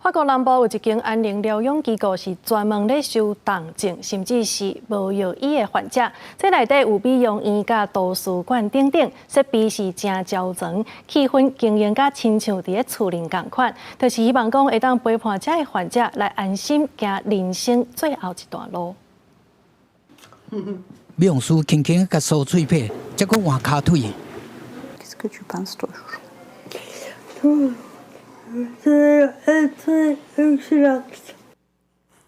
法國南部有一間安寧療養機構是專門咧收重症，甚至是無藥醫的患者。這內底有美容院、佮圖書館等等，設備是誠周全，氣氛經營佮親像佇咧厝裡仝款，就是希望講會當陪伴遮的患者來安心行人生最後一段路。美容師輕輕共梳喙皮，才閣換跤腿。 Qu'est-ce que tu penses, toi, chouchou? 是。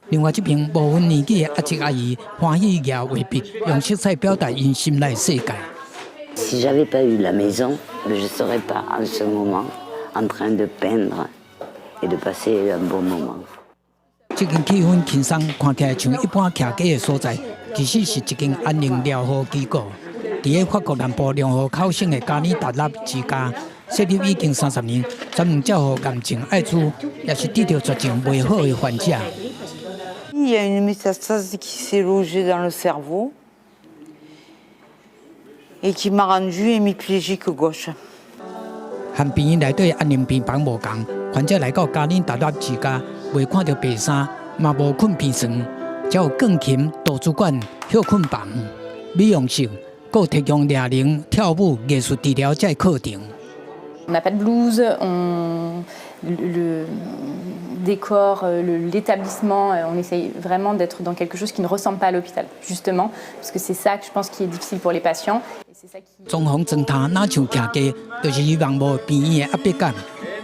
另外這爿無分年紀的阿叔阿姨歡喜舉畫筆，用色彩表達𪜶心內世界。 Si j'avais pas eu la maison, je ne serais pas en ce moment en train de peindre et de passer un bon moment. 這間氣氛輕鬆，看起來像一般徛家的所在，其實是一間安寧療護機構。佇咧法國南部龍河口省的加爾達納之家，設立已經30年，專門照護癌症、愛滋，也是得著絕症袂好的患者。 Il y a une métastase qui s'est logée dans le cerveau et qui m'a rendue hémiplégique gauche. 和病院內底安寧病房無仝，患者來到加爾達納之家，袂看著白衫，嘛無睏病床，只有鋼琴、圖書館、歇睏房、美容室，閣提供樂齡、跳舞、藝術治療這課程。 On n'a pas de blouse, le décor, l'établissement, on essaye vraiment d'être dans quelque chose qui ne ressemble pas à l'hôpital, justement, parce que c'est ça que je pense qui est difficile pour les patients. 裝潢裝潢若像徛家，就是希望無病院的壓迫感。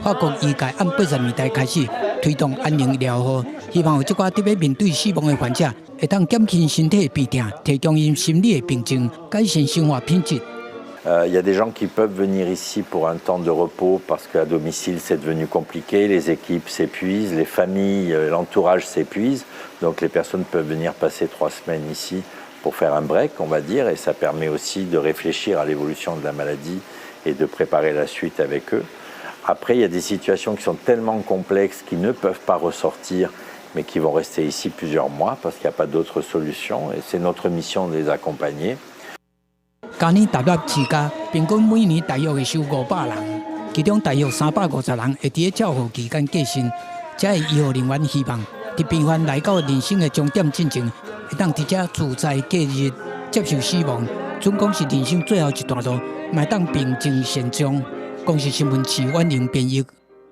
法國醫界按80年代開始推動安寧療護，希望予這寡佇欲面對死亡的患者，會當減輕身體的病痛，提供𪜶心理的平靜，改善生活品質。 Il y a des gens qui peuvent venir ici pour un temps de repos parce qu'à domicile c'est devenu compliqué, les équipes s'épuisent, les familles, l'entourage s'épuise. Donc les personnes peuvent venir passer 3 semaines ici pour faire un break, on va dire, et ça permet aussi de réfléchir à l'évolution de la maladie et de préparer la suite avec eux. Après, il y a des situations qui sont tellement complexes qu'ils ne peuvent pas ressortir, mais qui vont rester ici plusieurs mois parce qu'il n'y a pas d'autre solution et c'est notre mission de les accompagner. 加爾達納之家平均每年大約會收500人，其中大約350人會佇咧照護期間過身。遮的醫護人員希望，佇病患來到人生的終點進前，會當佇遮自在過日，接受死亡，準講是人生最後一段路，嘛會當平靜善終。公視新聞徐婉玲編譯。